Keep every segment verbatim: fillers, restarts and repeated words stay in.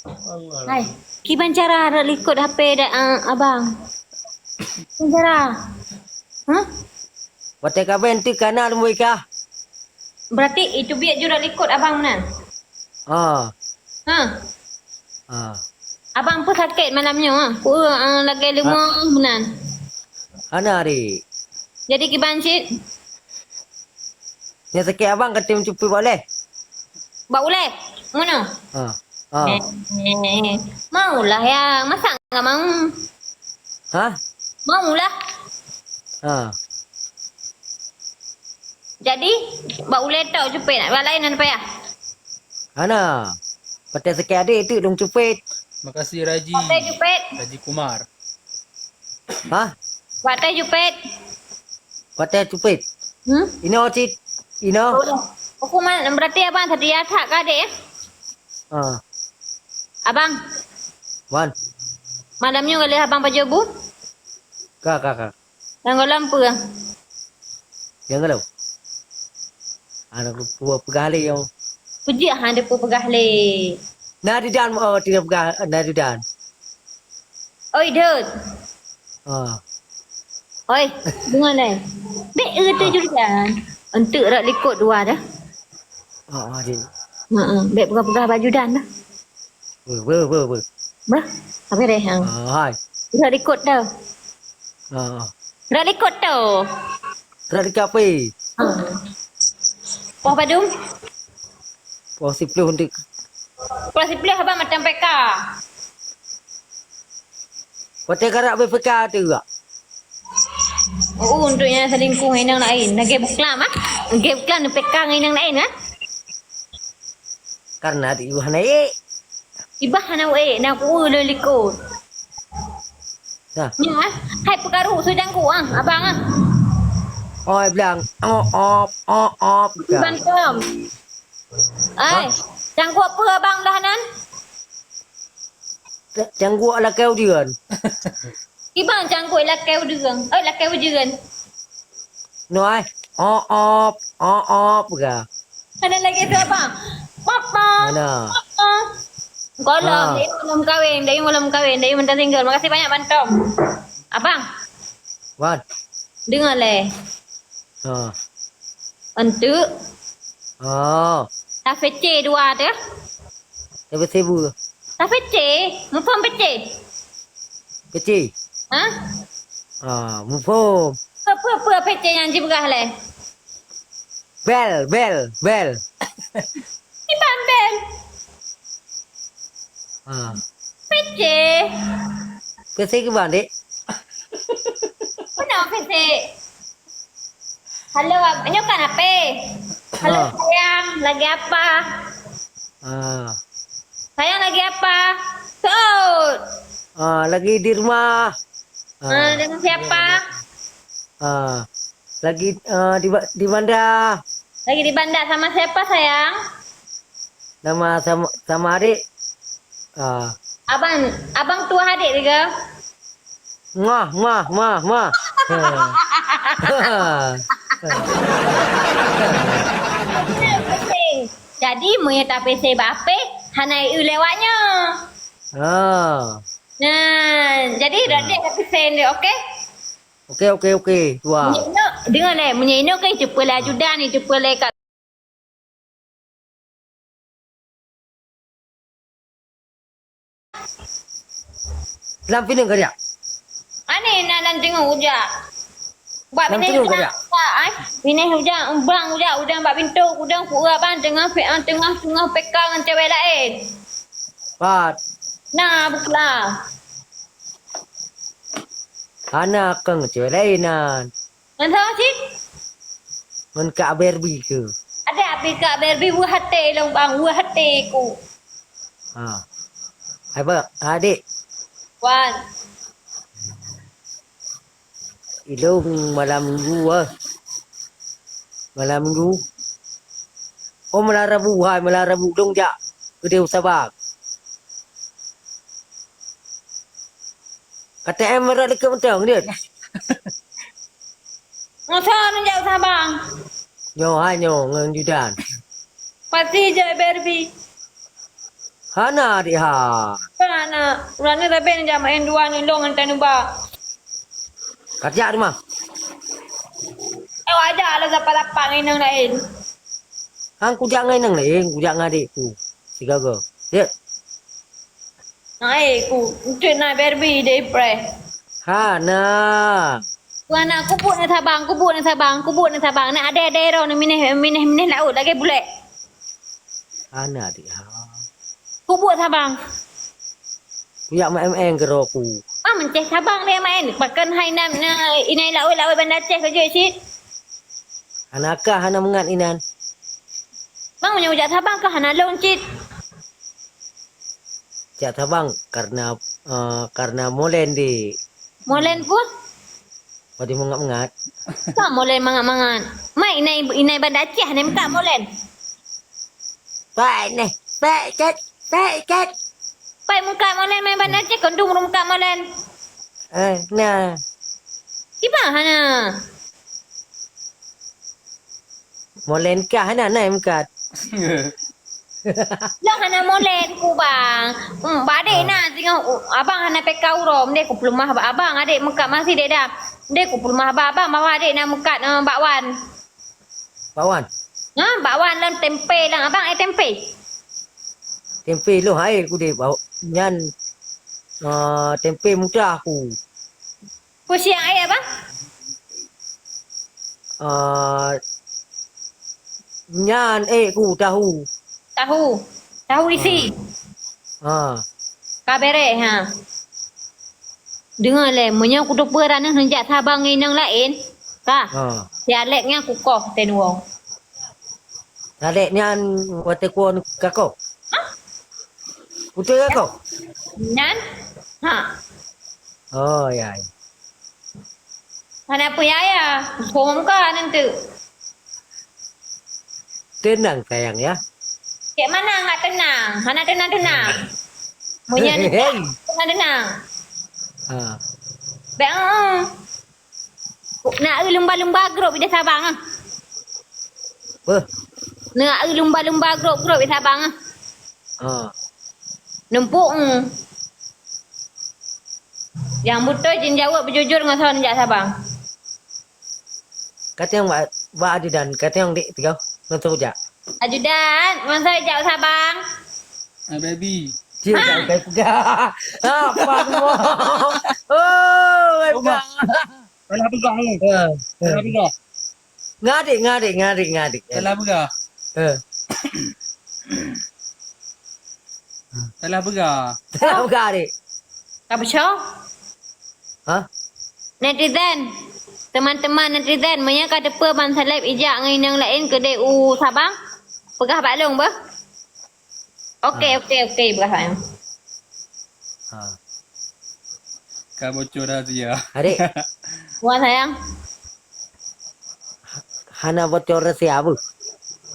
Hai, kiban cara rot likot H P da-, ah, abang? Kiban cara? Hah? Watèe ka bèn teuk kana lôn bri kah. Berarti itu biet ju rot likot abang meunan? Ha. Ha. Ha. Abang peue sakét malam nyoe, ah? Peue, ah, lagèe leumah meunan? Hana, Dik. Jadi kiban cit? Nyang sakét abang ka tem cupi bak ulèe. Bak ulèe? Meunoe? Ha. Ha. Eh, eh, eh. Maulah ya, masa enggak mau? Hah? Maulah. Ha. Jadi, bak ulèe tok cupet, bak laén hana payah? Hana. Patai sakét adék tu lôn cupet. Makasih, Raji. Patai cupet. Raji Kumar. Hah? Patai cupet. Patai cupet. Hmm? Inoe cit. Inoe. Oh, hukuman berarti abang setia that ka adék, ya? Ha. Abang. Wan. Malam nyoe ka lheueh abang pajoh bu? Ka, ka, ka. Nyang gohlom peue? Nyang gohlom. Hana kupeugah lé nyoe. Peujeuet hana kupeugah lé. Na dudan, oh, tinggai peugah, na dudan. Oi, Dut. Ah. Oi, deungoe lé. Bèk eu teuh ju dudan. Enteuk rot likot dua dah. Ah, ah, Dut. Heeh, bèk peugah-peugah bak ju dudan dah. Beuh, beuh, beuh, beuh. Beuh, apa deh, ha? Ah, hai. Rot likot tu. Ah. Rot likot tu. Rot likot apa? Ha. Poh padum? Poh siploh dek. Poh siploh abang macam P K. Watèe karap B P K tu gak. Oh, untuk nyang selingkuh ngon inong laén. Lagèe buklam, ah? Lagèe buklam P K ngon inong laén, ah? Karena di ibu hana ék. Ibah hana wék, na kueu lôn likot. Nah. Nyoe, ah, hai peukaru su jangkuk, ah, abang, ah. Oi, blang. Oh, op, oh, op, ka. Iban kom. Ai, hah? Jangkuk peue abang dah nan? Ca-, cangguek lakèe ujeuen. Iban cangguek lakèe ujeuen. Eh, lakèe ujeuen. Noh, ai. Op, op, op, op, ka. Ada lagi tu, abang. Papa. Mana? Papa. Golom, ha. Dayung belum kahwin, dayung belum kahwin, dayung mentang single. Makasih banyak, Bantom. Abang. Wan. Dengar leh. Ha. Untuk. Oh. Dah pecah dua tu. Tapi seribu. Dah pecah. Muphom pecah. Pecah? Ha? Ah, muphom. Apa, apa, apa pecah nyang jipeugah leh? Bel, bel, bel. Iban bel. Ah. Pecah. Pecah ke bandit? Kenapa pecah? Halo, Ab-, nyoe kan H P. Halo, ah. Sayang, lagi apa? Ah. Sayang, lagi apa? Saud. Ah, lagi di rumah. Ah, ah, dengan siapa? Ah, lagi, ah, di ba-, di Banda. Lagi di Banda. Sama siapa, sayang? Nama sama, sama adik. Ah. Abang, abang tuah adik juga. Mah, mah, mah, mah. Jadi, meunyoe tapeuseubah H P, hana eu lewat nyoe. Ah. Nah, jadi, ah, dak deh tapeusen deh, oke? Oke, oke, oke, tuan. Meunyoe inoe, deungoe lé, meunyoe inoe ke jeuet peulaju dan jeuet peulé ka Lam pineung ka jak. Aneh na lam teungoh ujak. Bak lam pineung ka jak. Ai, pineung ujak, umbang ujak, udang bak pintoe, udang ku urap ban teungoh, teungoh, teungoh peka ngon cewek laén. Pat. Na bukla. Hana kang cewek laén nan. Ngon soe cit? Ngon Kak Barbie ke? Ada abis Kak Barbie weueh até lôn bang, weueh até ku. Ha. Hai, Pak. Ha, Dik. Wan. Ilong malam minggu, ah. Malam minggu. Oh, malam Rabu, hai, malam Rabu dong jak. Gede usabak. K T M rot likot mantong, Dit. Ngon soe neujak u Sabang? Nyoe hai nyoe ngon Judan. Pasti jak Barbie. Hana, adik, ha. Kan hana. Ureueng nyoe sabe neujak maén dua nyoe lôn ngon taneuba. Ka jak teuma. Eh, wajah lah sapat-sapat ngon inong laén. Han kujak ngon inong laén, kujak ngon adikku. Sigoe-goe. Yuk. Nah, eh, ku, encet na Barbie deh, preh. Hana. Ku hana, kubuet na sabang, kubuet na sabang, kubuet na sabang. Na adé-adé droe na mineh, mineh, mineh laôt lagèe bulèk. Hana, adik, ha. Kubuet sabang. Kujak maén-maén keu droe ku. Ah, meunceh sabang lé maén. Pakon hai nam, na, inai laôt-laôt Banda Aceh keu jeuet cit. Hana kah, hana meungat inan. Bang, meunyoe jak sabang kah hana lôn cit. Jak sabang karena, eh, karena molen di. Molen pun? Padahai mangat-mangat. Ka molen mangat-mangat. Mai inai, inai Banda Aceh ni meukat molen. Pek neh, pek ket, pek ket. Pai meukat molen mai Banda Aceh, kondom rum meukat molen. Eh, nah. Kiban hana. Molen kah hana nai meukat. Lah hana molen ku bang. Hmm, badek na singoh abang hana peka uroe, mendeh ku peulumah bak abang adek meukat masih dek dah. Mendeh ku peulumah bak abang bahwa adek na meukat, eh, bakwan. Bakwan? Ha, bakwan lom tempe lom. Abang ai tempe? Tempe lom hai ku deh bak nyan, eh, tempe mudah ku. Peue siang ai, Abang? Ah, nyan, eh, ku tahu. Tahu. Tahu isi. Ah. Ah. Ka bereh, ha. Deungoe lé, meunyoe kuteupeue droeneuh neujak sabang ngon inong laén, ka. Ah. Si Alek nyan kukoh teunuwong. Alek nyan watèe kuwoe ka koh? Hah? Kuteupeue ka koh? Nyan? Ha. Oh, ya, ya. Hana peue yah, yah. Phôn ka nanti. Tenang, sayang, ya. Cek mana nggak tenang? Hana tenang-tenang. Meunyo Hei, hei. Tenang-tenang. Ha. Bèk, eh. Na eu lumba-lumba grup di Sabang, ah. Beuh. Na eu lumba-lumba grup-grup di Sabang, ah. Ha. Numpuk, hmm. Nyang beutôi jin jaweueb beujujur ngon soe neujak Sabang. Kateueng bak, bak ajudan, kateueng dek tiga, ngon soe jak. Ajudan, ngon soe jak Sabang. Ah, baby. Cik, ha? Jak utai peugah. Apa tu? Oh, baik peugah. Salah peugah ni. Ha, ha. Salah peugah. Ngadik, ngadik, ngadik, ngadik. Salah peugah. Ha. Salah peugah. Salah peugah, adik. Ka beusoe? Ha? Netizen. Teman-teman netizen, meunyo ka teupeue Bang Saleb ijak ngon inong laén keudeh u Sabang, peugah bak lôn beuh. Oke, ha. Oke, oke, peugah bak lôn. Ha. Ka bocor rahsia. Adik. Wan sayang. Hana bocor rahsia beuh.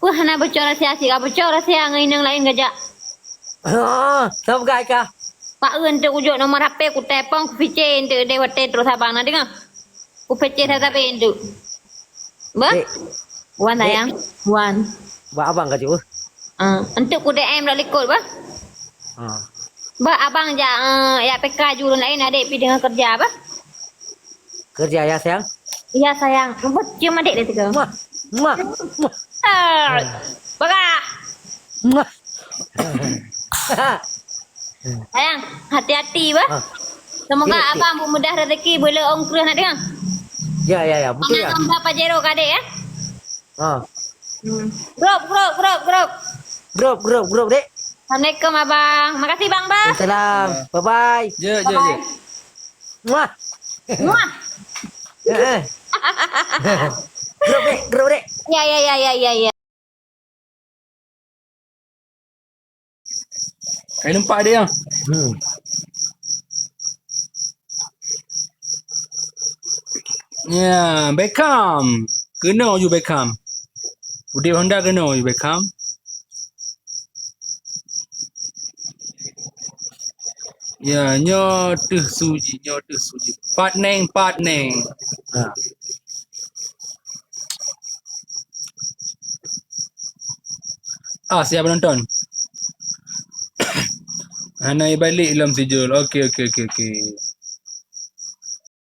Peue hana bocor rahsia, si ka bocor rahsia ngon inong laén ka jak. Ha, soe peugah kah? Pak Eun tu kujok nomor H P, kutelepon, kupice enteuk deh watèe trok Sabang na deungoe. Kupice sabe-sabe enteuk. Beuh? Dek. Wan sayang. Wan. Bak abang ka jok, eh? Ah, enteuk ku D M lom likot, beuh. Ah. Beuh, abang jak, eh, jak P K ju ureueng laén, adek pi deungoe keureuja, beuh. Keureuja, ya, sayang? Iya, sayang. Beuh, cium adek dia tiga. Muah. Muah. Muah. Ah, bagah. Muah. Sayang, hati-hati, beuh. Ah. Semoga abang beumudah rezeki, beu le ong kreueh na deungoe. Ya, ya, ya, betul ya. Mangat ngon Pajero ka adek, ya. Ha. Hmm. Grup, grup, grup, grup. Grup, grup, grup, dek. Assalamualaikum, Abang. Makasih, Bang, bah. Waalaikumsalam. Bye-bye. Jeuet, jeuet, jeuet. Muah. Muah. Eh, eh. Grup, dek, grup, dek. Ya, ya, ya, ya, ya, ya. Kai lumpak dia. Hmm. Ya, Beckham. Keunoe ju Beckham. Udeb Honda keunoe ju Beckham. Ya, nyoe teuh su jih, nyoe teuh su jih. Pat neng, pat neng. Ha. Ah, siap penonton. Hana ibalek lom sijol. Oke, oke, oke, oke.